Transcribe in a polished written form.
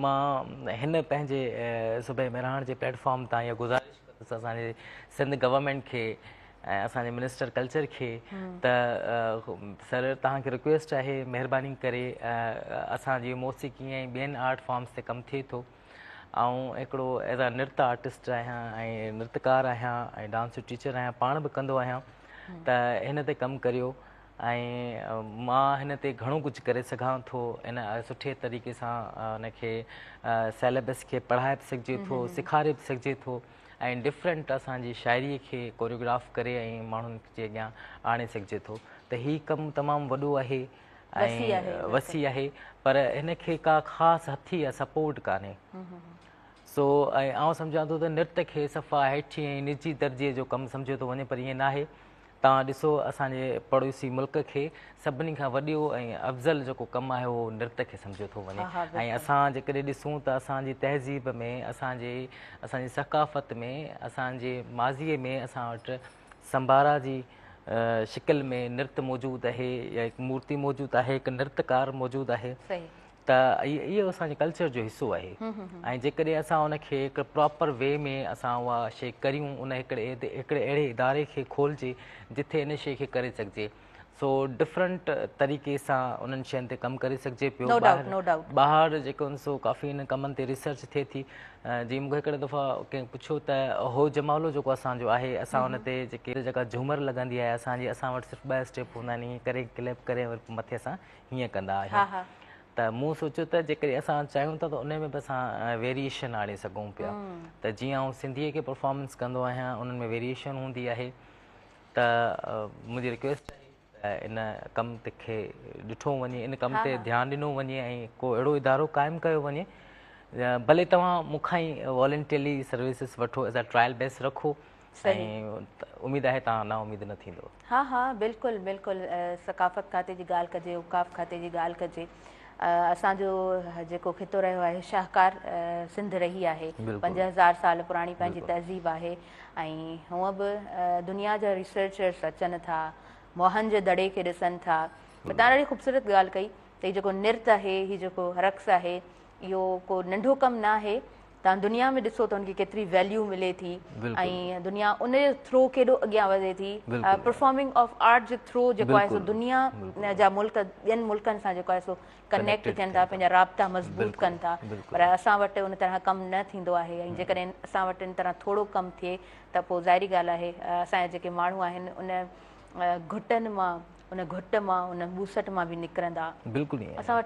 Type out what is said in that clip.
مان هن پنهنجي صبح مهراڻ جي پليٽ فارم تان اها گذارش ڪندس اسان جي سنڌ گورنمينٽ کي ۽ اسان جي منسٽر ڪلچر کي ته سر توهان کي رڪويسٽ آهي مهرباني ڪري اسان جي موسيقي ۽ ٻين آرٽ فارمس تي ڪم ٿئي ٿو آئون هڪڙو ايز آ نرت آرٽسٽ آهيان ۽ نرتڪار آهيان ۽ ڊانس جو ٽيچر آهيان پاڻ به ڪندو آهيان ته هن تي ڪم ڪريو ۽ مان هن تي گهڻو ڪجهه ڪري سگهان ٿو ان سٺي طريقي سان ان کي سيليبس کي پڙهائي به سگهجي ٿو سيکاري به سگهجي ٿو ۽ ڊفرنٽ اسان جي شاعري کي ڪوريوگراف ڪري ۽ ماڻهن جي اڳيان آڻي سگهجي ٿو ته هي ڪم تمام وڏو آهي ۽ وسيع آهي پر هن کي ڪا خاص هٿي يا سپورٽ ڪانهي سو ۽ آئون سمجهان ٿو ته نرت کي صفا هيٺين ۽ نجي درجي جو ڪم سمجهيو ٿو وڃي پر ائين ناهي توهان ڏسو اسان جي پڙوسي ملڪ کي سڀني کان وڏيو ۽ افضل جيڪو ڪم آهي اهو نرت کي سمجهيو ٿو وڃي ۽ اسان جيڪڏهن ڏسون ته اسان جي تهذيب ۾ اسان جي اسان جي ثقافت ۾ اسان جي ماضي ۾ اسان وٽ سمبارا جي شڪل ۾ نرت موجود آهي يا هڪ مورتي موجود آهي هڪ نرتڪار موجود آهي ته اهو اسان جي ڪلچر جو حصو آهي ۽ جيڪڏهن اسان ان کي هڪ پراپر وي ۾ اسان اها شي ڪريون ان هڪڙي هڪڙي اهڙي اداري کي کولجي جتي ان شي کي ڪري سگهجي سو ڊفرنٽ طريقي سان انهن شين تي ڪم ڪري سگهجي پيو ٻاهر جيڪو سو ڪافي ان ڪمن تي ريسرچ ٿئي ٿي جي مونکي هڪڙي دفعا ڪنهن پڇيو ته هو جمالو جيڪو اسان جو آهي اسان ان تي جيڪي جيڪا جهومر لڳندي آهي اسان جي اسان وٽ صرف ٻه اسٽيپ هوندا آهن ائين ڪري ڪليپ ڪري وري مٿي اسان هيئن ڪندا آهيون ته مون سوچيو ته جيڪڏهن اسان چاهيون ٿا ته ان ۾ به اسان ويريئيشن آڻي سگهون پيا ته جيئن آئون سنڌيء کي پرفارمنس ڪندو آهيان انهن ۾ ويريئيشن هوندي آهي ته منهنجي رڪويسٽ آهي ته ان ڪم کي ڏٺو وڃي ان ڪم تي ڌيان ڏنو وڃي ۽ ڪو اهڙو ادارو قائم ڪيو وڃي ڀلي توهان مون کان ئي والنٽيرلي سروسز وٺو ايز ا ٽرائل بيس رکو ۽ اميد آهي توهان نا اميد نه ٿيندو. ها ها بلڪل بلڪل ثقافت کاتي جي ڳالهه ڪجي اوقاف کاتي جي ڳالهه ڪجي اسان جو جيڪو خطو رهيو آهي شاهڪار سنڌ رهي آهي 5000 سال پراڻي پنهنجي تهذيب آهي ۽ هونء به دنيا جا ريسرچرس اچن ٿا موهن جي دڙي کي ڏسن ٿا توهان ڏاڍي خوبصورت ڳالهه ڪئي ته هي جيڪو نرت آهي هي جيڪو رقص آهي اهو ڪو ننڍو ڪم نه آهي توهان دنيا ۾ ڏسو ته ان کي ڪيتري ويليو ملي ٿي ۽ دنيا ان جي ٿرو ڪيڏو اڳيان وڌي ٿي پرفارمنگ آف آرٽ جي ٿرو جيڪو آهي سو دنيا جا ملڪ ٻين ملڪن سان جيڪو آهي سو ڪنيڪٽ ٿين ٿا پنهنجا رابطا مضبوط ڪن ٿا پر اسان وٽ ان طرح ڪم نه ٿيندو آهي ۽ جيڪڏهن اسان وٽ ان طرح ٿورو ڪم ٿئي ته پوء ظاهري ڳالهه آهي اسان جا جيڪي ماڻهو آهن ان گهٽن مان ان گهٽ مان ان ٻوسٽ مان به نڪرندا اسان وٽ.